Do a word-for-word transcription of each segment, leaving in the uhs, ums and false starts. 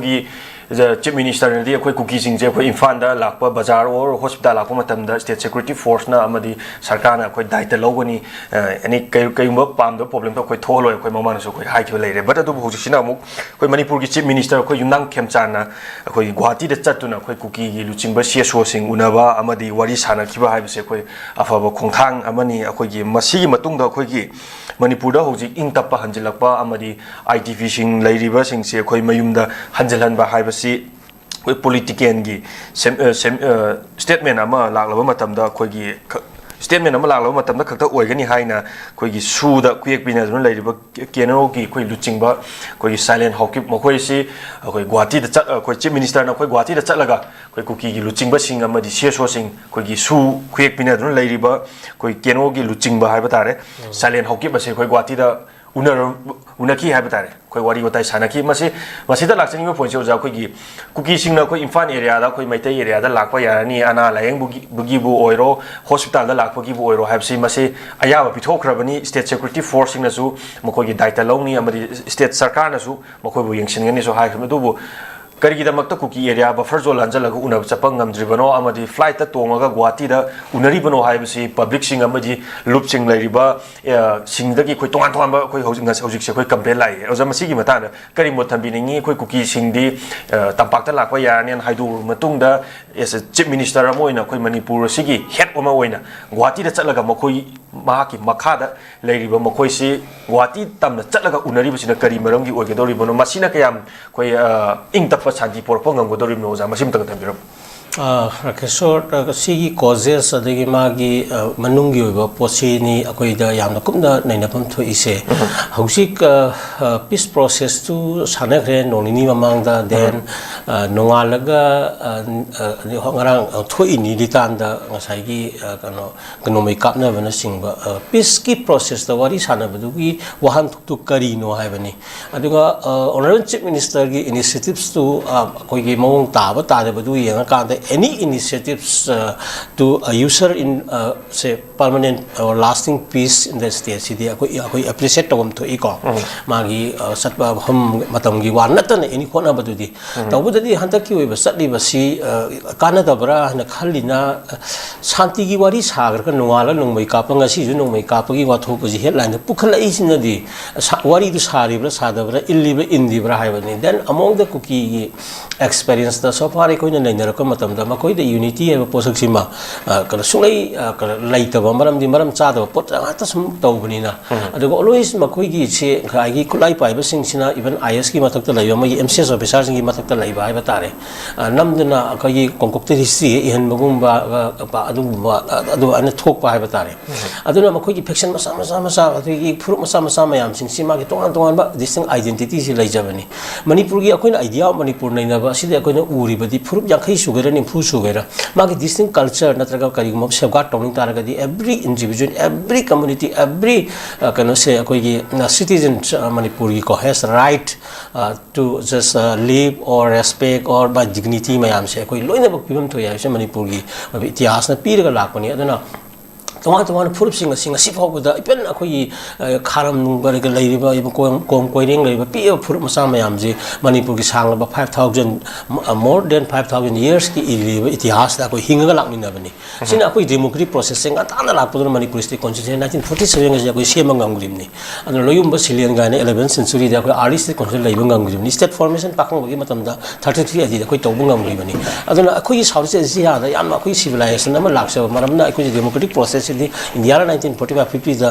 ꯒꯤ ꯆꯤꯐ ꯃꯤꯅꯤꯁꯇꯔꯅꯗꯤ ꯑꯩꯈꯣꯏ ꯀꯨꯀꯤꯁꯤꯡꯁꯦ ꯑꯩꯈꯣꯏ ꯏꯝꯐꯥꯜꯗ ꯂꯥꯛꯄ, ꯕꯖꯥꯔ ꯑꯣꯔ ꯍꯣꯁꯄꯤꯇꯥꯜ ꯂꯥꯛꯄ ꯃꯇꯝꯗ ꯁ꯭ꯇꯦꯠ ꯁꯦꯀ꯭ꯌꯨꯔꯤꯇꯤ ꯐꯣꯔꯁꯅ ꯑꯃꯗꯤ ꯁꯔꯀꯥꯔꯅ ꯑꯩꯈꯣꯏ ꯗꯥꯏꯇ ꯂꯧꯒꯅꯤ, ꯑꯦꯅꯤ ꯀꯩꯒꯨꯝꯕ ꯄꯥꯝꯗꯕ ꯄ꯭ꯔꯣꯕ꯭ꯂꯦꯝꯗꯣ ꯑꯩꯈꯣꯏ ꯊꯣꯛꯍꯜꯂꯣꯏ, ꯑꯩꯈꯣꯏ ꯃꯃꯥꯡꯗꯁꯨ ꯑꯩꯈꯣꯏ ꯍꯥꯏꯈꯤꯕ ꯂꯩꯔꯦ꯫ ꯕꯠ ꯑꯗꯨꯕꯨ ꯍꯧꯖꯤꯛꯁꯤꯅ ꯑꯃꯨꯛ ꯑꯩꯈꯣꯏ ꯃꯅꯤꯄꯨꯔꯒꯤ ꯆꯤꯐ ꯃꯤꯅꯤꯁꯇꯔ ꯑꯩꯈꯣꯏ ꯌꯨꯝꯅꯥꯝ ꯈꯦꯝꯆꯥꯟꯅ ꯑꯩꯈꯣꯏꯒꯤ ꯒꯨꯍꯥꯇꯤꯗ ꯆꯠꯇꯨꯅ ꯑꯩꯈꯣꯏ ꯀꯨꯀꯤꯒꯤ ꯂꯨꯆꯤꯡꯕ ꯁꯤ ꯑꯦꯁ ꯑꯣꯁꯤꯡ ꯎꯅꯕ ꯑꯃꯗꯤ ꯋꯥꯔꯤ ꯁꯥꯟꯅꯈꯤꯕ ꯍꯥꯏꯕꯁꯦ ꯑꯩꯈꯣꯏ ꯑꯐꯕ ꯈꯣꯡꯊꯥꯡ ꯑꯃꯅꯤ꯫ ꯑꯩꯈꯣꯏꯒꯤ ꯃꯁꯤꯒꯤ ꯃꯇꯨꯡꯗ ꯑꯩꯈꯣꯏꯒꯤ ꯃꯅꯤꯄꯨꯔꯗ ꯍꯧꯖꯤꯛ ꯏꯪ ꯇꯞꯄ ꯍꯟꯖꯤꯜꯂꯛꯄ ꯑꯃꯗꯤ ꯑꯥꯏ ꯗꯤ ꯄꯤꯁꯤꯡ ꯂꯩꯔꯤꯕꯁꯤꯡꯁꯦ ꯑꯩꯈꯣꯏ ꯃꯌꯨꯝꯗ ꯍꯟꯖꯤꯜꯍꯟꯕ ꯍꯥꯏꯕꯁꯤ ꯑꯩꯈꯣꯏ ꯄꯣꯂꯤꯇꯤꯀꯦꯜꯒꯤ ꯁꯦꯝ-, ꯑ, ꯁꯦꯝ-, ꯑ, ꯁ꯭ꯇꯦꯠꯃꯦꯟ ꯑꯃ ꯂꯥꯛꯂꯕ ꯃꯇꯝꯗ ꯑꯩꯈꯣꯏꯒꯤ ꯈ-, ꯁ꯭ꯇꯦꯠꯃꯦꯟ ꯑꯃ ꯂꯥꯛꯂꯕ ꯃꯇꯝꯗ ꯈꯛꯇ ꯑꯣꯏꯒꯅꯤ ꯍꯥꯏꯅ ꯑꯩꯈꯣꯏꯒꯤ ꯁꯨꯗ ꯈꯨꯌꯦꯛ ꯄꯤꯅꯗꯨꯅ ꯂꯩꯔꯤꯕ ꯀꯦ-, ꯀꯦ ꯑꯦꯟ ꯑꯣꯒꯤ ꯑꯩꯈꯣꯏ ꯂꯨꯆꯤꯡꯕ ꯑꯩꯈꯣꯏꯒꯤ ꯁꯥꯏꯂꯦꯟ ꯍꯥꯎꯀꯤꯞ ꯃꯈꯣꯏꯁꯤ ꯑꯩꯈꯣꯏ ꯒꯨꯍꯥꯇꯤꯗ ꯆꯠ-, ꯑꯩꯈꯣꯏ ꯆꯤꯐ ꯃꯤꯅꯤꯁꯇꯔꯅ ꯑꯩꯈꯣꯏ ꯒꯨꯍꯥꯇꯤꯗ ꯆꯠꯂꯒ ꯑꯩꯈꯣꯏ ꯀꯨꯀꯤꯒꯤ ꯂꯨꯆꯤꯡꯕꯁꯤꯡ ꯑꯃꯗꯤ ꯁꯤ ꯑꯦꯁ ꯑꯣꯁꯤꯡ ꯑꯩꯈꯣꯏꯒꯤ ꯁꯨ ꯈꯨꯌꯦꯛ ꯄꯤꯅꯗꯨꯅ ꯂꯩꯔꯤꯕ ꯑꯩꯈꯣꯏ ꯀꯦ ꯑꯦꯟ ꯑꯣꯒꯤ ꯂꯨꯆꯤꯡꯕ ꯍꯥꯏꯕ ꯇꯥꯔꯦ, ꯁꯥꯏꯂꯦꯟ ꯍꯥꯎꯀꯤꯞ ꯑꯁꯦ ꯑꯩꯈꯣꯏ ꯒꯨꯍꯥꯇꯤꯗ ꯎꯅꯔ-, ꯎꯅꯈꯤ ꯍꯥꯏꯕ ꯇꯥꯔꯦ, ꯑꯩꯈꯣꯏ ꯋꯥꯔꯤ ꯋꯥꯇꯥꯏ ꯁꯥꯟꯅꯈꯤ꯫ ꯃꯁꯤ, ꯃꯁꯤꯗ ꯂꯥꯛꯆꯅꯤꯡꯕ ꯄꯣꯏꯟꯠꯁꯦ ꯑꯣꯖꯥ, ꯑꯩꯈꯣꯏꯒꯤ ꯀꯨꯀꯤꯁꯤꯡꯅ ꯑꯩꯈꯣꯏ ꯏꯝꯐꯥꯜ ꯑꯦꯔꯤꯌꯥꯗ, ꯑꯩꯈꯣꯏ ꯃꯩꯇꯩ ꯑꯦꯔꯤꯌꯥꯗ ꯂꯥꯛꯄ ꯌꯥꯔꯅꯤ, ꯑꯅꯥ ꯂꯥꯌꯦꯡꯕꯒꯤꯕꯨ ꯑꯣꯏꯔꯣ, ꯍꯣꯁꯄꯤꯇꯥꯜꯗ ꯂꯥꯛꯄꯒꯤꯕꯨ ꯑꯣꯏꯔꯣ ꯍꯥꯏꯕꯁꯤ ꯃꯁꯤ ꯑꯌꯥꯕ ꯄꯤꯊꯣꯛꯈ꯭ꯔꯕꯅꯤ ꯁ꯭ꯇꯦꯠ ꯁꯦꯀ꯭ꯌꯨꯔꯤꯇꯤ ꯐꯣꯔꯁꯁꯤꯡꯅꯁꯨ ꯃꯈꯣꯏꯒꯤ ꯗꯥꯏꯇ ꯂꯧꯅꯤ ꯑꯃꯗꯤ ꯁ꯭ꯇꯦꯠ ꯁꯔꯀꯥꯔꯅꯁꯨ ꯃꯈꯣꯏꯕꯨ ꯌꯦꯡꯁꯤꯟꯒꯅꯤꯁꯨ ꯍꯥꯏꯈ꯭ꯔꯕꯅꯤ꯫ ꯑꯗꯨꯕꯨ ꯀꯔꯤꯒꯤꯗꯃꯛꯇ ꯀꯨꯀꯤ ꯑꯦꯔꯤꯌꯥ ꯕꯐꯔ ꯖꯣꯟ ꯂꯥꯟꯖꯜꯂꯒ ꯎꯅꯕ ꯆꯠꯄ ꯉꯝꯗ꯭ꯔꯤꯕꯅꯣ ꯑꯃꯗꯤ ꯐ꯭ꯂꯥꯏꯠꯇ ꯇꯣꯡꯉꯒ ꯒꯨꯍꯥꯇꯤꯗ ꯎꯅꯔꯤꯕꯅꯣ ꯍꯥꯏꯕꯁꯤ ꯄꯕ꯭ꯂꯤꯛꯁꯤꯡ ꯑꯃꯗꯤ ꯂꯨꯞꯁꯤꯡ ꯂꯩꯔꯤꯕ, ꯑ, ꯁꯤꯡꯗꯒꯤ ꯑꯩꯈꯣꯏ ꯇꯣꯉꯥꯟ ꯇꯣꯉꯥꯟꯕ ꯑꯩꯈꯣꯏ ꯍꯧꯖꯤꯛ ꯉꯁ-, ꯍꯧꯖꯤꯛꯁꯦ ꯑꯩꯈꯣꯏ ꯀꯝꯄ꯭ꯂꯦꯟ ꯂꯥꯛꯏ꯫ ꯑꯣꯖꯥ, ꯃꯁꯤꯒꯤ ꯃꯇꯥꯡꯗ ꯀꯔꯤ ꯃꯣꯠ ꯊꯝꯕꯤꯅꯤꯡꯉꯤ? ꯑꯩꯈꯣꯏ ꯀꯨꯀꯤꯁꯤꯡꯗꯤ, ꯑ, ꯇꯝꯄꯥꯛꯇ ꯂꯥꯛꯄ ꯌꯥꯔꯅꯤꯅ ꯍꯥꯏꯗꯣꯛꯂꯕ ꯃꯇꯨꯡꯗ, ꯑꯦꯁ ꯑꯦ ꯆꯤꯐ ꯃꯤꯅꯤꯁꯇꯔ ꯑꯃ ꯑꯣꯏꯅ ꯑꯩꯈꯣꯏ ꯃꯅꯤꯄꯨꯔ ꯑꯁꯤꯒꯤ ꯍꯦꯗ ꯑꯃ ꯑꯣꯏꯅ ꯒꯨꯍꯥꯇꯤꯗ ꯆꯠꯂꯒ ꯃꯈꯣꯏ, ꯃꯍꯥꯛꯀꯤ ꯃꯈꯥꯗ ꯂꯩꯔꯤꯕ ꯃꯈꯣꯏꯁꯤ ꯒꯨꯍꯥꯇꯤ ꯇꯝꯅ ꯆꯠꯂꯒ ꯎꯅꯔꯤꯕꯁꯤꯅ ꯀꯔꯤ ꯃꯔꯝꯒꯤ ꯑꯣꯏꯒꯗꯧꯔꯤꯕꯅꯣ? ꯃꯁꯤꯅ ꯀꯌꯥꯝ ꯑꯩꯈꯣꯏ, ꯑ, ꯏꯪ ꯇꯞꯄ ꯁꯥꯟꯇꯤ ꯄꯨꯔꯛꯄ ꯉꯝꯒꯗꯧꯔꯤꯕꯅꯣ, ꯑꯣꯖꯥ? ꯃꯁꯤꯃꯇꯪ ꯊꯝꯕꯤꯔꯝꯃꯨ꯫ ꯑ, ꯔꯥꯀꯦꯁꯣꯔ, ꯑ, ꯁꯤꯒꯤ ꯀꯣꯖꯦꯁ ꯑꯗꯒꯤ ꯃꯥꯒꯤ, ꯑ, ꯃꯅꯨꯡꯒꯤ ꯑꯣꯏꯕ ꯄꯣꯠꯁꯤꯅꯤ ꯑꯩꯈꯣꯏꯗ ꯌꯥꯝꯅ ꯀꯨꯞꯅ ꯅꯩꯅꯐꯝ ꯊꯣꯛꯏꯁꯦ꯫ ꯍꯧꯖꯤꯛ, ꯑ, ꯑ, ꯄꯤꯁ ꯄ꯭ꯔꯣꯁꯦꯁꯇꯨ ꯁꯥꯟꯅꯈ꯭ꯔꯦ ꯅꯣꯡ ꯅꯤꯅꯤ ꯃꯃꯥꯡꯗ, ꯗꯦꯟ, ꯑ, ꯅꯣꯡꯉꯥꯜꯂꯒ, ꯑ, ꯑ, ꯉꯔꯥꯡ ꯊꯣꯛꯏꯅꯤ ꯂꯤꯇꯥꯟꯗ ꯉꯁꯥꯏꯒꯤ, ꯑ, ꯀꯩꯅꯣ, ꯅꯣꯡꯃꯩ ꯀꯥꯞꯅꯕꯅꯆꯤꯡꯕ, ꯑ, ꯄꯤꯁꯀꯤ ꯄ꯭ꯔꯣꯁꯦꯁꯇ ꯋꯥꯔꯤ ꯁꯥꯟꯅꯕꯗꯨꯒꯤ ꯋꯥꯍꯟꯊꯣꯛꯇꯨ ꯀꯔꯤꯅꯣ ꯍꯥꯏꯕꯅꯤ꯫ ꯑꯗꯨꯒ, ꯑ, ꯑꯣꯅꯔꯦꯕꯜ ꯆꯤꯐ ꯃꯤꯅꯤꯁꯇꯔꯒꯤ ꯏꯅꯤꯁꯤꯌꯦꯇꯤꯞꯁꯇꯨ, ꯑ, ꯑꯩꯈꯣꯏꯒꯤ ꯃꯑꯣꯡ ꯇꯥꯕ ꯇꯥꯗꯕꯗꯨ ꯌꯦꯡꯉꯀꯥꯟꯗ any initiatives uh, to a usher in uh, say permanent or lasting peace in the state ꯁꯤꯗꯤ ꯑꯩꯈꯣꯏ ꯑꯩꯈꯣꯏ ꯑꯦꯄ꯭ꯔꯤꯁꯤꯌꯦꯠ ꯇꯧꯐꯝ ꯊꯣꯛꯏꯀꯣ꯫ ꯃꯥꯒꯤ ꯑ, ꯆꯠꯄ ꯃꯐꯝ ꯃꯇꯝꯒꯤ ꯋꯥ ꯅꯠꯇꯅ ꯑꯦꯅꯤ ꯍꯣꯠꯅꯕꯗꯨꯗꯤ꯫ ꯇꯧꯕꯗꯗꯤ ꯍꯟꯗꯛꯀꯤ ꯑꯣꯏꯕ ꯆꯠꯂꯤꯕꯁꯤ ꯑ, ꯀꯥꯟꯅꯗꯕ꯭ꯔꯥ ꯍꯥꯏꯅ ꯈꯜꯂꯤꯅ, ꯑ, ꯁꯥꯟꯇꯤꯒꯤ ꯋꯥꯔꯤ ꯁꯥꯈ꯭ꯔꯒ ꯅꯣꯡꯉꯥꯜꯂ ꯅꯣꯡꯃꯩ ꯀꯥꯞꯄ, ꯉꯁꯤꯁꯨ ꯅꯣꯡꯃꯩ ꯀꯥꯞꯄꯒꯤ ꯋꯥꯊꯣꯛ ꯑꯁꯤ ꯍꯦꯗꯂꯥꯏꯟꯗ ꯄꯨꯈꯠꯂꯛꯏꯁꯤꯅꯗꯤ ꯁꯥ- ꯋꯥꯔꯤꯗꯨ ꯁꯥꯔꯤꯕ꯭ꯔꯥ ꯁꯥꯗꯕ꯭ꯔꯥ, ꯏꯜꯂꯤꯕ꯭ꯔꯥ ꯏꯟꯗꯤꯕ꯭ꯔꯥ ꯍꯥꯏꯕꯅꯤ꯫ Then among the ꯀꯨꯀꯤꯒꯤ ꯑꯦꯛꯁꯄꯦꯔꯤꯌꯦꯟꯁꯇ so far ꯑꯩꯈꯣꯏꯅ ꯅꯩꯅꯔꯛꯄ ꯃꯇꯝꯗ ꯃꯈꯣꯏꯗ ꯌꯨꯅꯤꯇꯤ ꯍꯥꯏꯕ ꯄꯣꯠꯁꯛꯁꯤꯃ ꯑ, ꯀꯩꯅꯣ ꯁꯨꯡꯂꯩ ꯑ, ꯀꯩꯅꯣ ꯂꯩꯇꯕ ꯃꯔꯝꯗꯤ ꯃꯔꯝ ꯆꯥꯗꯕ ꯄꯣꯠ ꯉꯥꯛꯇ ꯁꯨꯝ ꯇꯧꯕꯅꯤꯅ꯫ ꯑꯗꯨꯒ ꯑꯣꯜꯋꯦꯁ ꯃꯈꯣꯏꯒꯤꯁꯦ ꯉꯁꯥꯏꯒꯤ ꯈꯨꯠꯂꯥꯏ ꯄꯥꯏꯕꯁꯤꯡꯁꯤꯅ ꯏꯚꯟ ꯑꯥꯏ ꯑꯦꯁꯀꯤ ꯃꯊꯛꯇ ꯂꯩꯕ, ꯃꯣꯏꯒꯤ ꯑꯦꯝ ꯁꯤ ꯑꯦꯁ ꯑꯣꯐꯤꯁꯥꯔꯁꯤꯡꯒꯤ ꯃꯊꯛꯇ ꯂꯩꯕ ꯍꯥꯏꯕ ꯇꯥꯔꯦ꯫ ꯑ, ꯅꯝꯗꯨꯅ ꯑꯩꯈꯣꯏꯒꯤ ꯀꯣꯟꯀꯣꯛꯇꯦꯠ ꯍꯤꯁꯇ꯭ꯔꯤ ꯏꯍꯟꯕꯒꯨꯝꯕ ꯑ, ꯑꯗꯨꯒꯨꯝꯕ ꯑ, ꯑꯗꯨꯃꯥꯏꯅ ꯊꯣꯛꯄ ꯍꯥꯏꯕ ꯇꯥꯔꯦ꯫ ꯑꯗꯨꯅ ꯃꯈꯣꯏꯒꯤ ꯐꯦꯛꯁꯟ ꯃꯆꯥ ꯃꯆꯥ ꯃꯆꯥ, ꯑꯗꯒꯤ ꯐꯨꯔꯨꯞ ꯃꯆꯥ ꯃꯆꯥ ꯃꯌꯥꯝꯁꯤꯡꯁꯤ ꯃꯥꯒꯤ ꯇꯣꯉꯥꯟ ꯇꯣꯉꯥꯟꯕ ꯗꯤꯁꯇꯤꯡ ꯑꯥꯏꯗꯦꯟꯇꯤꯇꯤꯁꯤ ꯂꯩꯖꯕꯅꯤ꯫ ꯃꯅꯤꯄꯨꯔꯒꯤ ꯑꯩꯈꯣꯏꯅ ꯑꯥꯏꯗꯤꯌꯥ ꯑꯣꯐ ꯃꯅꯤꯄꯨꯔ ꯅꯩꯅꯕ ꯑꯁꯤꯗ ꯑꯩꯈꯣꯏꯅ ꯎꯔꯤꯕꯗꯤ ꯐꯨꯔꯨꯞ ꯌꯥꯡꯈꯩ ꯁꯨꯒꯦꯔꯥ ꯅꯤꯐꯨ ꯁꯨꯒꯦꯔꯥ, ꯃꯥꯒꯤ ꯗꯤꯁꯇꯤꯡ ꯀꯜꯆꯔ ꯅꯠꯇ꯭ꯔꯒ ꯀꯔꯤꯒꯨꯝꯕ ꯑꯃ ꯁꯦꯐꯒꯥꯔꯗ ꯇꯧꯅꯤꯡ ꯇꯥꯔꯒꯗꯤ every individual, every community, every ꯑ, ꯀꯩꯅꯣꯁꯦ ꯑꯩꯈꯣꯏꯒꯤ citizen ꯃꯅꯤꯄꯨꯔꯒꯤꯀꯣ has right to just live or respect or by dignity ꯃꯌꯥꯝꯁꯦ ꯑꯩꯈꯣꯏ ꯂꯣꯏꯅꯃꯛ ꯄꯤꯐꯝ ꯊꯣꯛꯏ ꯍꯥꯏꯕꯁꯦ ꯃꯅꯤꯄꯨꯔꯒꯤ ꯑꯣꯏꯕ ꯏꯇꯤꯍꯥꯁꯅ ꯄꯤꯔꯒ ꯂꯥꯛꯄꯅꯤ꯫ ꯑꯗꯨꯅ ꯇꯣꯉꯥꯟ ꯇꯣꯉꯥꯟꯕ ꯐꯨꯔꯨꯞꯁꯤꯡ ꯑꯁꯤ ꯉꯁꯤ ꯐꯥꯎꯕꯗ ꯏꯚꯟ ꯑꯩꯈꯣꯏꯒꯤ ꯑ, ꯈꯥꯔꯝ ꯅꯨꯡꯒ ꯂꯩꯔꯤꯕ, ꯀꯣꯝ ꯀꯣꯏꯔꯦꯡ ꯂꯩꯔꯤꯕ ꯄꯤꯛꯏꯕ ꯐꯨꯔꯨꯞ ꯃꯆꯥ ꯃꯌꯥꯝꯁꯤ ꯃꯅꯤꯄꯨꯔꯒꯤ ꯁꯥꯡꯂꯕ five thousand, more than five thousand yearsꯀꯤ ꯏꯔꯤꯕ ꯏꯇꯤꯍꯥꯁꯇ ꯑꯩꯈꯣꯏ ꯍꯤꯡꯉꯒ ꯂꯥꯛꯃꯤꯟꯅꯕꯅꯤ꯫ ꯁꯤꯅ ꯑꯩꯈꯣꯏ ꯗꯦꯃꯣꯀ꯭ꯔꯦꯇꯤꯛ ꯄ꯭ꯔꯣꯁꯦꯁꯁꯦ ꯉꯟꯇꯥꯅ ꯂꯥꯛꯄꯗꯨꯅ Manipur state constitution nineteen forty seven ꯑꯁꯤ ꯑꯩꯈꯣꯏ ꯁꯦꯝꯕ ꯉꯝꯈ꯭ꯔꯤꯕꯅꯤ꯫ ꯑꯗꯨꯅ ꯂꯣꯏꯌꯨꯝꯕ ꯁꯤꯂꯦꯟ ꯀꯥꯏꯅ eleventh centuryꯗ ꯑꯩꯈꯣꯏ early state constitution ꯂꯩꯕ ꯉꯝꯈ꯭ꯔꯤꯕꯅꯤ꯫ ꯁ꯭ꯇꯦꯠ ꯐꯣꯔꯃꯦꯁꯟ ꯄꯥꯈꯪꯕꯒꯤ ꯃꯇꯝꯗ thirty three ꯑꯗꯨꯗ ꯑꯩꯈꯣꯏ ꯇꯧꯕ ꯉꯝꯈꯤꯕꯅꯤ꯫ ꯑꯗꯨꯅ ꯑꯩꯈꯣꯏꯒꯤ ꯁꯥꯎꯠ ꯏꯁ ꯑꯦꯁꯤꯌꯥꯗ ꯌꯥꯝꯅ ꯑꯩꯈꯣꯏ ꯁꯤꯚꯤꯂꯥꯏꯖꯦꯁꯟ ꯑꯃ ꯂꯥꯛꯆꯕ ꯃꯔꯝꯅ ꯑꯩꯈꯣꯏꯁꯦ ꯗꯦꯃꯣꯀ꯭ꯔꯦꯇꯤꯛ ꯄ꯭ꯔꯣꯁꯦꯁꯁꯤꯗꯤ ꯏꯟꯗꯤꯌꯥꯅ nineteen forty five fiftyꯗ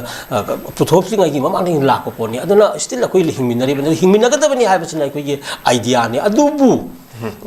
ꯄꯨꯊꯣꯛꯇ꯭ꯔꯤꯉꯩꯒꯤ ꯃꯃꯥꯡꯗꯒꯤ ꯂꯥꯛꯄ ꯄꯣꯠꯅꯤ꯫ ꯑꯗꯨꯅ ꯁ꯭ꯇꯤꯜ ꯑꯩꯈꯣꯏ ꯍꯤꯡꯃꯤꯟꯅꯔꯤꯕꯅꯤ, ꯍꯤꯡꯃꯤꯟꯅꯒꯗꯕꯅꯤ ꯍꯥꯏꯕꯁꯤꯅ ꯑꯩꯈꯣꯏꯒꯤ ꯑꯥꯏꯗꯤꯌꯥꯅꯤ꯫ ꯑꯗꯨꯕꯨ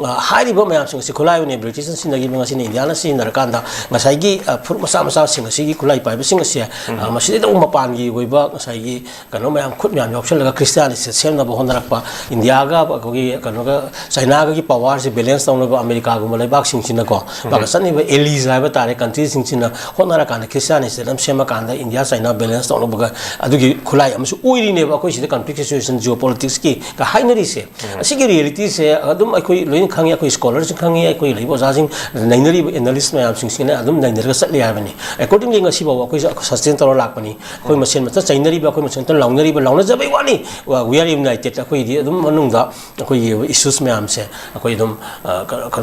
ꯑ, ꯍꯥꯏꯔꯤꯕ ꯃꯌꯥꯝꯁꯤꯡ ꯑꯁꯤ ꯈꯨꯠꯂꯥꯏ ꯑꯣꯏꯅ ꯕ꯭ꯔꯤꯇꯤꯁꯅ ꯁꯤꯖꯤꯟꯅꯈꯤꯕ ꯉꯁꯤꯅ ꯏꯟꯗꯤꯌꯥꯅ ꯁꯤꯖꯤꯟꯅꯔꯀꯥꯟꯗ ꯉꯁꯥꯏꯒꯤ ꯑ, ꯐꯨꯔꯨꯞ ꯃꯆꯥ ꯃꯆꯥꯁꯤꯡ ꯑꯁꯤꯒꯤ ꯈꯨꯠꯂꯥꯏ ꯄꯥꯏꯕꯁꯤꯡ ꯑꯁꯦ ꯑ, ꯃꯁꯤꯗꯩꯗ ꯑꯃꯨꯛ ꯃꯄꯥꯟꯒꯤ ꯑꯣꯏꯕ ꯉꯁꯥꯏꯒꯤ ꯀꯩꯅꯣ ꯃꯌꯥꯝ, ꯈꯨꯠ ꯃꯌꯥꯝ ꯌꯥꯎꯁꯜꯂꯒ ꯈ꯭ꯔꯤꯁꯇꯤꯌꯥꯅꯤꯇꯤꯁꯦ ꯁꯦꯝꯅꯕ ꯍꯣꯠꯅꯔꯛꯄ, ꯏꯟꯗꯤꯌꯥꯒ ꯑꯩꯈꯣꯏꯒꯤ ꯀꯩꯅꯣꯒ ꯆꯥꯏꯅꯥꯒꯒꯤ ꯄꯋꯥꯔꯁꯦ ꯕꯦꯂꯦꯟꯁ ꯇꯧꯅꯕ ꯑꯃꯦꯔꯤꯀꯥꯒꯨꯝꯕ ꯂꯩꯕꯥꯛꯁꯤꯡꯁꯤꯅꯀꯣ, ꯃꯥꯒ ꯆꯠꯅꯤꯡꯕ ꯑꯦꯂꯤꯁ ꯍꯥꯏꯕ ꯇꯥꯔꯦ, ꯀꯟꯇ꯭ꯔꯤꯁꯤꯡꯁꯤꯅ ꯍꯣꯠꯅꯔꯀꯥꯟꯗ ꯈ꯭ꯔꯤꯁꯇꯤꯌꯥꯅꯤꯇꯤꯁꯦ ꯑꯗꯨꯝ ꯁꯦꯝꯃꯀꯥꯟꯗ ꯏꯟꯗꯤꯌꯥ ꯆꯥꯏꯅꯥ ꯕꯦꯂꯦꯟꯁ ꯇꯧꯅꯕꯒ ꯑꯗꯨꯒꯤ ꯈꯨꯠꯂꯥꯏ ꯑꯃꯁꯨ ꯑꯣꯏꯔꯤꯅꯦꯕ꯫ ꯑꯩꯈꯣꯏ ꯁꯤꯗ ꯀꯟꯐ꯭ꯂꯤꯛ ꯁꯤꯆꯨꯋꯦꯁꯟ ꯖꯤꯑꯣ ꯄꯣꯂꯤꯇꯤꯛꯁꯀꯤ ꯍꯥꯏꯅꯔꯤꯁꯦ꯫ ꯑꯁꯤꯒꯤ ꯔꯤꯌꯦꯂꯤꯇꯤꯁꯦ ꯑꯗꯨꯝ ꯑꯩꯈꯣꯏ ꯂꯣꯏꯅ ꯈꯪꯉꯤ, ꯑꯩꯈꯣꯏ ꯁ꯭ꯀꯣꯂꯔꯁꯤꯡ ꯈꯪꯉꯤ, ꯑꯩꯈꯣꯏ ꯂꯩꯔꯤꯕ ꯑꯣꯖꯥꯁꯤꯡ, ꯅꯩꯅꯔꯤꯕ ꯑꯦꯅꯥꯂꯤꯁ ꯃꯌꯥꯝꯁꯤꯡꯁꯤꯅ ꯑꯗꯨꯝ ꯅꯩꯅꯔꯒ ꯆꯠꯂꯤ ꯍꯥꯏꯕꯅꯤ꯫ ꯑꯦꯀꯣꯔꯗꯤꯡꯂꯤ ꯉꯁꯤꯐꯥꯎꯕ ꯑꯩꯈꯣꯏꯁꯨ ꯁꯁꯇꯦꯟ ꯇꯧꯔ ꯂꯥꯛꯄꯅꯤ꯫ ꯑꯩꯈꯣꯏ ꯃꯁꯦꯟ ꯃꯇ ꯆꯩꯅꯔꯤꯕ, ꯑꯩꯈꯣꯏ ꯃꯁꯦꯟ ꯃꯇ ꯂꯥꯎꯅꯔꯤꯕ, ꯂꯥꯎꯅꯖꯕꯩ ꯋꯥꯅꯤ꯫ We are united꯫ ꯑꯩꯈꯣꯏꯗꯤ ꯑꯗꯨꯝ ꯃꯅꯨꯡꯗ ꯑꯩꯈꯣꯏꯒꯤ ꯏꯁꯨꯁ ꯃꯌꯥꯝꯁꯦ ꯑꯩꯈꯣꯏ ꯑꯗꯨꯝ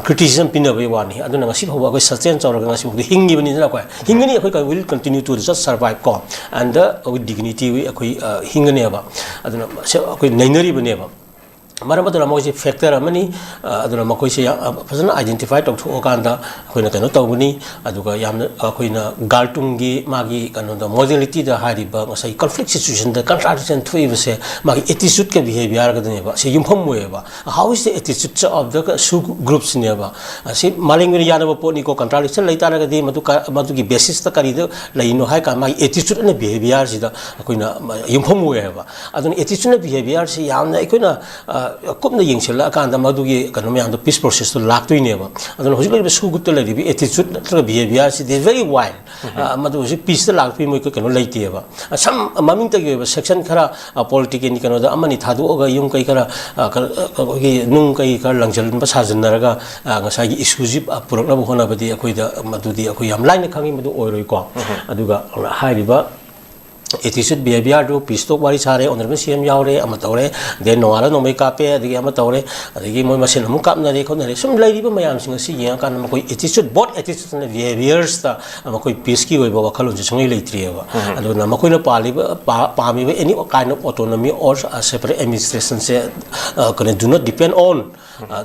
ꯀ꯭ꯔꯤꯇꯤꯁꯤꯖꯝ ꯄꯤꯅꯕꯒꯤ ꯋꯥꯅꯤ꯫ ꯑꯗꯨꯅ ꯉꯁꯤ ꯐꯥꯎꯕ ꯑꯩꯈꯣꯏ ꯁꯁꯇꯦꯟ ꯇꯧꯔꯒ ꯉꯁꯤ ꯐꯥꯎꯕꯗ ꯍꯤꯡꯉꯤꯕꯅꯤꯗꯅ ꯑꯩꯈꯣꯏ꯫ ꯍꯤꯡꯒꯅꯤ, ꯑꯩꯈꯣꯏ will continue to just survive ꯀꯣ꯫ And with dignity ꯑꯩꯈꯣꯏ ꯍꯤꯡꯒꯅꯦꯕ꯫ ꯑꯗꯨꯅ ꯑꯩꯈꯣꯏ ꯅꯩꯅꯔꯤꯕꯅꯦꯕ꯫ ꯃꯔꯝ ꯑꯗꯨꯅ ꯃꯣꯏꯁꯦ ꯐꯦꯛꯇꯔ ꯑꯃꯅꯤ꯫ ꯑꯗꯨꯅ ꯃꯈꯣꯏꯁꯦ ꯐꯖꯅ ꯑꯥꯏꯗꯦꯟꯇꯤꯐꯥꯏ ꯇꯧꯊꯣꯛꯑꯀꯥꯟꯗ ꯑꯩꯈꯣꯏꯅ ꯀꯩꯅꯣ ꯇꯧꯒꯅꯤ꯫ ꯑꯗꯨꯒ ꯌꯥꯝꯅ ꯑꯩꯈꯣꯏꯅ ꯒꯥꯜꯇꯨꯡꯒꯤ ꯃꯥꯒꯤ ꯀꯩꯅꯣꯗ, ꯃꯣꯗꯦꯂꯤꯇꯤꯗ ꯍꯥꯏꯔꯤꯕ ꯉꯁꯥꯏ ꯀꯟꯐ꯭ꯂꯤꯛ ꯁꯤꯆꯨꯋꯦꯁꯟꯗ ꯀꯟꯇ꯭ꯔꯥꯗꯤꯛꯁꯟ ꯊꯣꯛꯏꯕꯁꯦ ꯃꯥꯒꯤ ꯑꯦꯇꯤꯆꯨꯠꯀ ꯕꯤꯍꯦꯕꯤꯌꯥꯔꯒꯗꯅꯦꯕ ꯁꯤ ꯌꯨꯝꯐꯝ ꯑꯣꯏꯌꯦꯕ꯫ How is the attitude of the ꯁꯨ ꯒ꯭ꯔꯨꯞꯁꯤꯅꯦꯕ꯫ ꯑꯁꯤ ꯃꯥꯂꯦꯝꯒꯤ ꯑꯣꯏꯅ ꯌꯥꯅꯕ ꯄꯣꯠꯅꯤꯀꯣ꯫ ꯀꯟꯇ꯭ꯔꯥꯗꯤꯛꯁꯟ ꯂꯩ ꯇꯥꯔꯒꯗꯤ ꯃꯗꯨ ꯃꯗꯨꯒꯤ ꯕꯦꯁꯤꯁꯇ ꯀꯔꯤꯗ ꯂꯩꯔꯤꯅꯣ ꯍꯥꯏ ꯀꯥꯟꯗ ꯃꯥꯒꯤ ꯑꯦꯇꯤꯆꯨꯠ ꯑꯅ ꯕꯤꯍꯦꯕꯤꯌꯥꯔꯁꯤꯗ ꯑꯩꯈꯣꯏꯅ ꯌꯨꯝꯐꯝ ꯑꯣꯏꯌꯦꯕ꯫ ꯑꯗꯨꯅ ꯑꯦꯇꯤꯆꯨꯠꯅ ꯕꯤꯍꯦꯕꯤꯌꯥꯔꯁꯤ ꯌꯥꯝꯅ ꯑꯩꯈꯣꯏꯅ ꯀꯨꯞꯅ ꯌꯦꯡꯁꯤꯜꯂꯛꯑꯀꯥꯟꯗ ꯃꯗꯨꯒꯤ ꯀꯩꯅꯣ ꯃꯌꯥꯝꯗꯣ ꯄꯤꯁ ꯄ꯭ꯔꯣꯁꯦꯁꯇꯣ ꯂꯥꯛꯇꯣꯏꯅꯦꯕ꯫ ꯑꯗꯨꯅ ꯍꯧꯖꯤꯛ ꯂꯩꯔꯤꯕ ꯁꯨ ꯒ꯭ꯔꯨꯞꯇ ꯂꯩꯔꯤꯕ ꯑꯦꯇꯤꯆꯨꯠ ꯅꯠꯇ꯭ꯔꯒ ꯕꯤꯍꯦꯕꯤꯌꯥꯔꯁꯤ is very wild꯫ ꯃꯗꯨ ꯍꯧꯖꯤꯛ ꯄꯤꯁꯇ ꯂꯥꯛꯄꯒꯤ ꯃꯣꯏ ꯀꯩꯅꯣ ꯂꯩꯇꯦꯕ꯫ ꯁꯝ ꯃꯃꯤꯡꯇꯒꯤ ꯑꯣꯏꯕ ꯁꯦꯛꯁꯟ ꯈꯔ ꯄꯣꯂꯤꯇꯤꯀꯦꯜꯒꯤ ꯀꯩꯅꯣꯗ ꯑꯃꯅꯤ ꯊꯥꯗꯣꯛꯑꯒ ꯌꯨꯝ ꯀꯩ ꯈꯔ ꯑꯩꯈꯣꯏꯒꯤ ꯅꯨꯡ ꯀꯩ ꯈꯔ ꯂꯪꯁꯤꯟꯕ ꯁꯥꯖꯤꯟꯅꯔꯒ ꯉꯁꯥꯏꯒꯤ ꯏꯁꯨꯁꯤ ꯄꯨꯔꯛꯅꯕ ꯍꯣꯠꯅꯕꯗꯤ ꯑꯩꯈꯣꯏꯗ ꯃꯗꯨꯗꯤ ꯑꯩꯈꯣꯏ ꯌꯥꯝ ꯂꯥꯏꯅ ꯈꯪꯉꯤ, ꯃꯗꯨ ꯑꯣꯏꯔꯣꯏꯀꯣ꯫ ꯑꯗꯨꯒ ꯍꯥꯏꯔꯤꯕ ꯑꯦꯇꯤꯆꯨꯠ ꯕꯤꯍꯦꯕꯤꯌꯥꯔꯗꯨ ꯄꯤꯁ ꯇꯣꯛ ꯋꯥꯔꯤ ꯁꯥꯔꯦ, ꯑꯣꯅꯔꯦꯕꯜ ꯁꯤ ꯑꯦꯝ ꯌꯥꯎꯔꯦ, ꯑꯃ ꯇꯧꯔꯦ, ꯗꯦꯟ ꯅꯣꯡꯉꯥꯜꯂ ꯅꯣꯡꯃꯩ ꯀꯥꯞꯄꯦ, ꯑꯗꯒꯤ ꯑꯃ ꯇꯧꯔꯦ, ꯑꯗꯒꯤ ꯃꯣꯏ ꯃꯁꯦꯟ ꯑꯃꯨꯛ ꯀꯥꯞꯅꯔꯦ ꯈꯣꯠꯅꯔꯦ꯫ ꯁꯨꯝ ꯂꯩꯔꯤꯕ ꯃꯌꯥꯝꯁꯤꯡ ꯑꯁꯤ ꯌꯦꯡꯉꯀꯥꯟꯗ ꯃꯈꯣꯏ ꯑꯦꯇꯤꯆꯨꯠ, ꯕꯣꯠ ꯑꯦꯇꯤꯆꯨꯠꯅ ꯕꯤꯍꯦꯕꯤꯌꯔꯁꯇ ꯃꯈꯣꯏ ꯄꯤꯁꯀꯤ ꯑꯣꯏꯕ ꯋꯥꯈꯜꯂꯣꯟꯁꯦ ꯁꯨꯡꯂꯩ ꯂꯩꯇ꯭ꯔꯤꯑꯕ꯫ ꯑꯗꯨꯅ ꯃꯈꯣꯏꯅ ꯄꯥꯜꯂꯤꯕ, ꯄꯥꯝꯃꯤꯕ any kind of autonomy or separate administrationꯁꯦ ꯀꯩꯅꯣ, do not depend on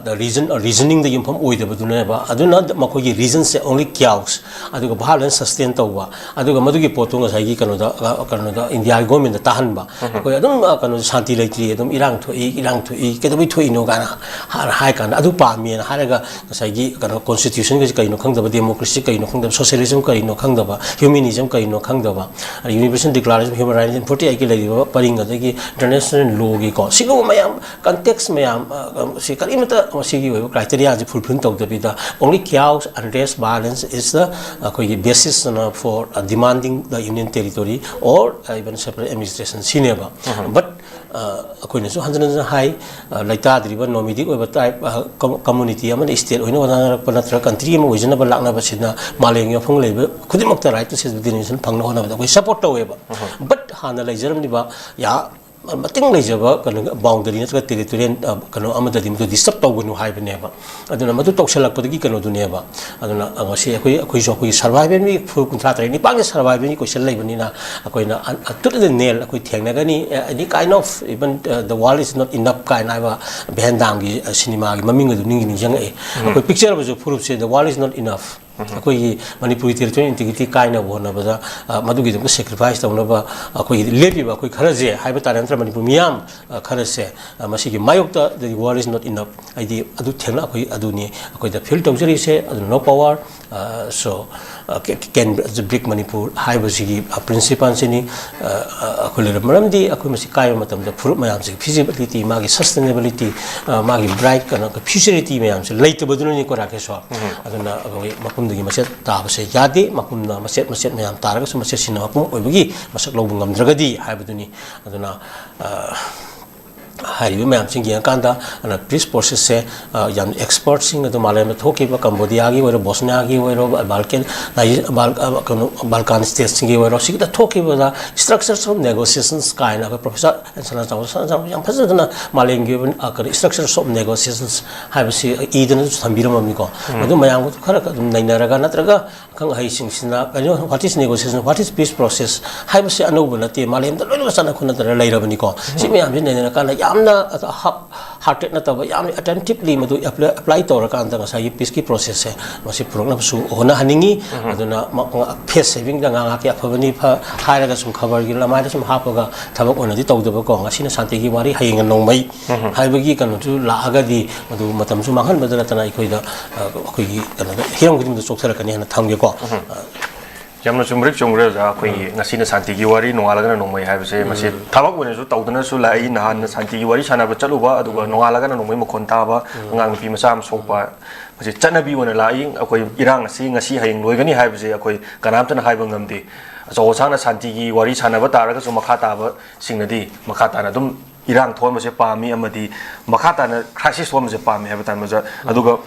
the reason, ꯔꯤꯖꯅꯤꯡꯗ ꯌꯨꯝꯐꯝ ꯑꯣꯏꯗꯕꯗꯨꯅꯦꯕ꯫ ꯑꯗꯨꯅ ꯃꯈꯣꯏꯒꯤ ꯔꯤꯖꯟꯁꯦ only ꯀ꯭ꯌꯥꯎꯁ, ꯑꯗꯨꯒ ꯚꯥꯏꯑꯣꯂꯦꯟꯁ ꯁꯁꯇꯦꯟ ꯇꯧꯕ, ꯑꯗꯨꯒ ꯃꯗꯨꯒꯤ ꯄꯣꯠꯇꯣ ꯉꯁꯥꯏꯒꯤ ꯀꯩꯅꯣꯗ, ꯀꯩꯅꯣꯗ ꯏꯟꯗꯤꯌꯥꯒꯤ ꯒꯣꯔꯃꯦꯟꯗ ꯇꯥꯍꯟꯕ꯫ ꯑꯩꯈꯣꯏ ꯑꯗꯨꯝ ꯀꯩꯅꯣ, ꯁꯥꯟꯇꯤ ꯂꯩꯇ꯭ꯔꯤ, ꯑꯗꯨꯝ ꯏꯔꯥꯡ ꯊꯣꯛꯏ, ꯏꯔꯥꯡ ꯊꯣꯛꯏ, ꯀꯩꯗꯧꯕꯩ ꯊꯣꯛꯏꯅꯣ ꯀꯥꯏꯅ ꯍꯥꯏꯔ ꯀꯥꯟꯗ ꯑꯗꯨ ꯄꯥꯝꯃꯦꯅ ꯍꯥꯏꯔꯒ ꯉꯁꯥꯏꯒꯤ ꯀꯩꯅꯣ, ꯀꯣꯟꯁꯇꯤꯇ꯭ꯌꯨꯁꯟꯒꯁꯦ ꯀꯩꯅꯣ ꯈꯪꯗꯕ, ꯗꯦꯃꯣꯀ꯭ꯔꯦꯁꯤ ꯀꯩꯅꯣ ꯈꯪꯗꯕ, ꯁꯣꯁꯤꯌꯦꯂꯤꯖꯝ ꯀꯩꯅꯣ ꯈꯪꯗꯕ, ꯍ꯭ꯌꯨꯃꯦꯅꯤꯖꯝ ꯀꯩꯅꯣ ꯈꯪꯗꯕ, ꯑꯗ universal declaration of human rights forty ꯑꯩꯠꯀꯤ ꯂꯩꯔꯤꯕ ꯄꯔꯤꯡ, ꯑꯗꯒꯤ ꯏꯟꯇꯔꯅꯦꯁꯅꯦꯜ ꯂꯣꯒꯤꯀꯣ, ꯁꯤꯒꯨꯝꯕ ꯃꯌꯥꯝ, ꯀꯟꯇꯦꯛꯁ ꯃꯌꯥꯝ, ꯁꯤ ꯀꯔꯤꯃꯠꯇ ꯃꯁꯤꯒꯤ ꯑꯣꯏꯕ ꯀ꯭ꯔꯥꯏꯇꯦꯔꯤꯌꯥꯁꯤ ꯐꯨꯜꯐꯤꯜ ꯇꯧꯗꯕꯤꯗ only ꯀ꯭ꯌꯥꯎꯁ, ꯑꯟꯔꯦꯁ, ꯚꯥꯏꯑꯣꯂꯦꯟꯁ is the ꯑꯩꯈꯣꯏꯒꯤ basis for demanding the union territory or even separate administration ꯁꯤꯅꯦꯕ꯫ But ꯑꯩꯈꯣꯏꯅꯁꯨ ꯍꯟꯖꯤꯟ ꯍꯟꯖꯤꯟ ꯍꯥꯏ, ꯂꯩꯇꯥꯗ꯭ꯔꯤꯕ ꯅꯣꯃꯤꯗꯤꯛ ꯑꯣꯏꯕ ꯇ꯭ꯔꯥꯏꯕ, ꯀꯝꯃꯨꯅꯤꯇꯤ ꯑꯃꯅ ꯏꯁꯇꯦꯠ ꯑꯣꯏꯅ ꯍꯣꯠꯅꯔꯛꯄ ꯅꯠꯇ꯭ꯔꯒ ꯀꯟꯇ꯭ꯔꯤ ꯑꯃ ꯑꯣꯏꯖꯅꯕ ꯂꯥꯛꯅꯕꯁꯤꯅ ꯃꯥꯂꯦꯝꯒꯤ ꯃꯐꯝ ꯂꯩꯕ ꯈꯨꯗꯤꯡꯃꯛꯇ ꯔꯥꯏꯠ ꯇꯨ ꯁꯦꯜꯐ ꯗꯤꯇꯔꯃꯤꯅꯦꯁꯟ ꯐꯪꯅꯕ ꯍꯣꯠꯅꯕꯗ ꯑꯩꯈꯣꯏ ꯁꯄꯣꯔꯠ ꯇꯧꯋꯦꯕ꯫ ꯕꯠ ꯍꯥꯟꯅ ꯂꯩꯖꯔꯝꯂꯤꯕ ꯌꯥ ꯃꯇꯤꯡ ꯂꯩꯖꯕ ꯀꯩꯅꯣ, ꯕꯥꯎꯟꯗꯔꯤ ꯅꯠꯇ꯭ꯔꯒ ꯇꯦꯔꯤꯇꯣꯔꯤꯌꯦꯜ ꯀꯩꯅꯣ ꯑꯃꯗꯗꯤ ꯃꯗꯨ ꯗꯤꯁꯇꯔꯕ ꯇꯧꯒꯅꯨ ꯍꯥꯏꯕꯅꯦꯕ꯫ ꯑꯗꯨꯅ ꯃꯗꯨ ꯇꯧꯁꯜꯂꯛꯄꯗꯒꯤ ꯀꯩꯅꯣꯗꯨꯅꯦꯕ꯫ ꯑꯗꯨꯅ ꯉꯁꯤ ꯑꯩꯈꯣꯏ, ꯑꯩꯈꯣꯏꯁꯨ ꯑꯩꯈꯣꯏꯒꯤ ꯁꯔꯚꯥꯏꯚꯦꯜꯒꯤ ꯐꯨꯔꯨꯞ ꯀꯨꯟꯊ꯭ꯔꯥ ꯇꯔꯦꯠ ꯅꯤꯄꯥꯟꯒꯤ ꯁꯔꯚꯥꯏꯚꯦꯜꯒꯤ ꯀꯣꯏꯁꯟ ꯂꯩꯕꯅꯤꯅ ꯑꯩꯈꯣꯏꯅ ꯇꯨꯠ ꯅꯦꯜ ꯑꯩꯈꯣꯏ ꯊꯦꯡꯅꯒꯅꯤ꯫ Any kind of even the world is not enough ꯀꯥꯏꯅ ꯍꯥꯏꯕ ꯚꯦꯟ ꯗꯥꯝꯒꯤ ꯁꯤꯅꯦꯃꯥꯒꯤ ꯃꯃꯤꯡ ꯑꯗꯨ ꯅꯤꯡꯗꯤ ꯅꯤꯡꯁꯤꯡꯉꯛꯑꯦ꯫ ꯑꯩꯈꯣꯏ ꯄꯤꯛꯆꯔꯕꯁꯨ ꯐꯨꯔꯨꯞꯁꯦ the world is not enough, ꯑꯩꯈꯣꯏꯒꯤ ꯃꯅꯤꯄꯨꯔꯒꯤ ꯇꯦꯔꯤꯇꯣꯔꯤꯌꯦꯜ ꯏꯟꯇꯤꯒ꯭ꯔꯤꯇꯤ ꯀꯥꯏꯅꯕ ꯍꯣꯠꯅꯕꯗ ꯃꯗꯨꯒꯤꯗꯃꯛꯇ ꯁꯦꯀ꯭ꯔꯤꯐꯥꯏꯁ ꯇꯧꯅꯕ ꯑꯩꯈꯣꯏꯒꯤ ꯂꯦꯞꯄꯤꯕ ꯑꯩꯈꯣꯏ ꯈꯔꯁꯦ ꯍꯥꯏꯕ ꯇꯥꯔꯦ, ꯅꯠꯇ꯭ꯔ ꯃꯅꯤꯄꯨꯔ ꯃꯤꯌꯥꯝ ꯈꯔꯁꯦ ꯃꯁꯤꯒꯤ ꯃꯥꯌꯣꯛꯇ the world is not enough, ꯍꯥꯏꯗꯤ ꯑꯗꯨ ꯊꯦꯡꯅ ꯑꯩꯈꯣꯏ ꯑꯗꯨꯅꯤ ꯑꯩꯈꯣꯏꯗ ꯐꯤꯜ ꯇꯧꯖꯔꯤꯁꯦ꯫ ꯑꯗꯨꯅ no power, so can break Manipur ꯍꯥꯏꯕꯁꯤꯒꯤ ꯄ꯭ꯔꯤꯟꯁꯤꯄꯜꯁꯤꯅꯤ꯫ ꯑꯩꯈꯣꯏ ꯂꯩꯔ ꯃꯔꯝꯗꯤ ꯑꯩꯈꯣꯏ ꯃꯁꯤ ꯀꯥꯏꯕ ꯃꯇꯝꯗ ꯐꯨꯔꯨꯞ ꯃꯌꯥꯝꯁꯤꯒꯤ ꯐꯤꯖꯤꯕꯤꯂꯤꯇꯤ, ꯃꯥꯒꯤ ꯁꯁꯇꯦꯅꯦꯕꯤꯂꯤꯇꯤ, ꯃꯥꯒꯤ ꯕ꯭ꯔꯥꯏꯠ ꯀꯩꯅꯣ ꯐ꯭ꯌꯨꯆꯔꯤꯇꯤ ꯃꯌꯥꯝꯁꯦ ꯂꯩꯇꯕꯗꯨꯅꯅꯤꯀꯣ ꯔꯥꯀꯦꯁꯣ꯫ ꯑꯗꯨꯅ ꯑꯩꯈꯣꯏ ꯃꯐꯝꯗꯨꯒꯤ ꯃꯆꯦꯠ ꯇꯥꯕꯁꯦ ꯌꯥꯗꯦ꯫ ꯃꯐꯝꯅ ꯃꯆꯦꯠ ꯃꯆꯦꯠ ꯃꯌꯥꯝ ꯇꯥꯔꯒꯁꯨ ꯃꯆꯦꯠꯁꯤꯅ ꯃꯄꯨꯡ ꯑꯣꯏꯕꯒꯤ ꯃꯁꯛ ꯂꯧꯕ ꯉꯝꯗ꯭ꯔꯒꯗꯤ ꯍꯥꯏꯕꯗꯨꯅꯤ꯫ ꯑꯗꯨꯅ ꯍꯥꯏꯔꯤꯕ ꯃꯌꯥꯝꯁꯤ ꯌꯦꯡꯉꯀꯥꯟꯗ ꯑꯗꯨꯅ ꯄꯤꯁ ꯄ꯭ꯔꯣꯁꯦꯁꯁꯦ ꯌꯥꯝ ꯑꯦꯛꯁꯄꯔꯠꯁꯤꯡ ꯑꯗꯨ ꯃꯥꯂꯦꯝꯗ ꯊꯣꯛꯈꯤꯕ ꯀꯝꯕꯣꯗꯤꯌꯥꯒꯤ ꯑꯣꯏꯔꯣ, ꯕꯣꯁꯅꯤꯌꯥꯒꯤ ꯑꯣꯏꯔꯣ, ꯕꯥꯜꯀꯦꯟ ꯀꯩꯅꯣ ꯕꯥꯜꯀꯥꯟ ꯁ꯭ꯇꯦꯠꯁꯤꯡꯒꯤ ꯑꯣꯏꯔꯣ, ꯁꯤꯒꯤꯗ ꯊꯣꯛꯈꯤꯕꯗ ꯏꯁꯇ꯭ꯔꯛꯆꯔꯁ ꯑꯣꯐ ꯅꯦꯒꯣꯁꯤꯌꯦꯁꯟꯁ ꯀꯥꯏꯅ ꯑꯩꯈꯣꯏ ꯄ꯭ꯔꯣꯐꯦꯁꯔ ꯑꯦꯟ ꯁꯅꯥꯖꯥꯎꯕ, ꯁꯅꯥꯖꯥꯎꯕ ꯌꯥꯝ ꯐꯖꯅ ꯃꯥꯂꯦꯝꯒꯤ ꯑꯣꯏꯕ ꯀꯩꯅꯣ ꯏꯁꯇ꯭ꯔꯛꯆꯔꯁ ꯑꯣꯐ ꯅꯦꯒꯣꯁꯤꯌꯦꯁꯟꯁ ꯍꯥꯏꯕꯁꯤ ꯏꯗꯅꯁꯨ ꯊꯝꯕꯤꯔꯝꯃꯕꯅꯤꯀꯣ꯫ ꯃꯗꯨ ꯃꯌꯥꯝꯒ ꯈꯔ ꯑꯗꯨꯝ ꯅꯩꯅꯔꯒ ꯅꯠꯇ꯭ꯔꯒ ꯑꯈꯪ ꯑꯍꯩꯁꯤꯡꯁꯤꯅ ꯀꯩꯅꯣ what is negotiation, what is peace process ꯍꯥꯏꯕꯁꯤ ꯑꯅꯧꯕ ꯅꯠꯇꯦ, ꯃꯥꯂꯦꯝꯗ ꯂꯣꯏꯅꯃꯛ ꯆꯠꯅ ꯈꯣꯠꯅꯗꯅ ꯂꯩꯔꯕꯅꯤꯀꯣ꯫ ꯁꯤ ꯃꯌꯥꯝꯁꯤ ꯅꯩꯅꯔꯀꯥꯟꯗ ꯌꯥꯝꯅ ꯍꯥꯔꯇꯦꯠ ꯅꯠꯇꯕ, ꯌꯥꯝꯅ ꯑꯦꯇꯦꯟꯇꯤꯞꯂꯤ ꯃꯗꯨ ꯑꯦꯄ꯭ꯂꯥꯏ ꯇꯧꯔꯀꯥꯟꯗ ꯉꯁꯥꯏꯒꯤ ꯄꯤꯁꯀꯤ ꯄ꯭ꯔꯣꯁꯦꯁꯁꯦ ꯃꯁꯤ ꯄꯨꯔꯛꯅꯕꯁꯨ ꯍꯣꯠꯅꯍꯟꯅꯤꯡꯉꯤ꯫ ꯑꯗꯨꯅ ꯐꯦꯁ ꯁꯦꯚꯤꯡꯗ ꯉꯥꯏꯍꯥꯛꯀꯤ ꯑꯐꯕꯅꯤ ꯍꯥꯏꯔꯒ ꯁꯨꯝ ꯈꯕꯔꯒꯤ ꯂꯃꯥꯏꯗ ꯁꯨꯝ ꯍꯥꯞꯄꯒ ꯊꯕꯛ ꯑꯣꯏꯅꯗꯤ ꯇꯧꯗꯕꯀꯣ꯫ ꯉꯁꯤꯅ ꯁꯥꯟꯇꯤꯒꯤ ꯋꯥꯔꯤ, ꯍꯌꯦꯡꯅ ꯅꯣꯡꯃꯩ ꯍꯥꯏꯕꯒꯤ ꯀꯩꯅꯣꯁꯨ ꯂꯥꯛꯑꯒꯗꯤ ꯃꯗꯨ ꯃꯇꯝꯁꯨ ꯃꯥꯡꯍꯟꯕꯗ ꯅꯠꯇꯅ ꯑꯩꯈꯣꯏꯗ ꯑꯩꯈꯣꯏꯒꯤ ꯀꯩꯅꯣꯗ ꯍꯤꯔꯝ ꯈꯨꯗꯤꯡꯃꯛꯇ ꯆꯣꯛꯊꯔꯛꯀꯅꯤ ꯍꯥꯏꯅ ꯊꯝꯒꯦꯀꯣ꯫ ꯌꯥꯝꯅ ꯆꯨꯝꯕ꯭ꯔꯤꯛ ꯆꯨꯝꯈ꯭ꯔꯦ ꯑꯣꯖꯥ꯫ ꯑꯩꯈꯣꯏꯒꯤ ꯉꯁꯤꯅ ꯁꯥꯟꯇꯤꯒꯤ ꯋꯥꯔꯤ, ꯅꯣꯡꯉꯥꯜꯂꯒꯅ ꯅꯣꯡꯃꯩ ꯍꯥꯏꯕꯁꯦ ꯃꯁꯤ ꯊꯕꯛ ꯑꯣꯏꯅꯁꯨ ꯇꯧꯗꯨꯅꯁꯨ ꯂꯥꯛꯏ꯫ ꯅꯍꯥꯟꯅ ꯁꯥꯟꯇꯤꯒꯤ ꯋꯥꯔꯤ ꯁꯥꯟꯅꯕ ꯆꯠꯂꯨꯕ, ꯑꯗꯨꯒ ꯅꯣꯡꯉꯥꯜꯂꯒꯅ ꯅꯣꯡꯃꯩ ꯃꯈꯣꯟ ꯇꯥꯕ, ꯑꯉꯥꯡ ꯅꯨꯄꯤ ꯃꯆꯥ ꯑꯃ ꯁꯣꯛꯄ, ꯃꯁꯤ ꯆꯠꯅꯕꯤ ꯑꯣꯏꯅ ꯂꯥꯛꯏ꯫ ꯑꯩꯈꯣꯏ ꯏꯔꯥꯡ ꯑꯁꯤ ꯉꯁꯤ ꯍꯌꯦꯡ ꯂꯣꯏꯒꯅꯤ ꯍꯥꯏꯕꯁꯦ ꯑꯩꯈꯣꯏ ꯀꯅꯥꯝꯇꯅ ꯍꯥꯏꯕ ꯉꯝꯗꯦ꯫ ꯑꯆꯧ ꯑꯁꯥꯡꯅ ꯁꯥꯟꯇꯤꯒꯤ ꯋꯥꯔꯤ ꯁꯥꯟꯅꯕ ꯇꯥꯔꯒꯁꯨ ꯃꯈꯥ ꯇꯥꯕꯁꯤꯡꯅꯗꯤ ꯃꯈꯥ ꯇꯥꯅ ꯑꯗꯨꯝ ꯏꯔꯥꯡ ꯊꯣꯛꯍꯟꯕꯁꯦ ꯄꯥꯝꯃꯤ ꯑꯃꯗꯤ ꯃꯈꯥ ꯇꯥꯅ ꯀ꯭ꯔꯥꯏꯁꯤꯁ ꯊꯣꯛꯍꯟꯕꯁꯦ ꯄꯥꯝꯃꯤ ꯍꯥꯏꯕ ꯇꯥꯔꯦ ꯃꯦꯖꯔ꯫ ꯑꯗꯨꯒ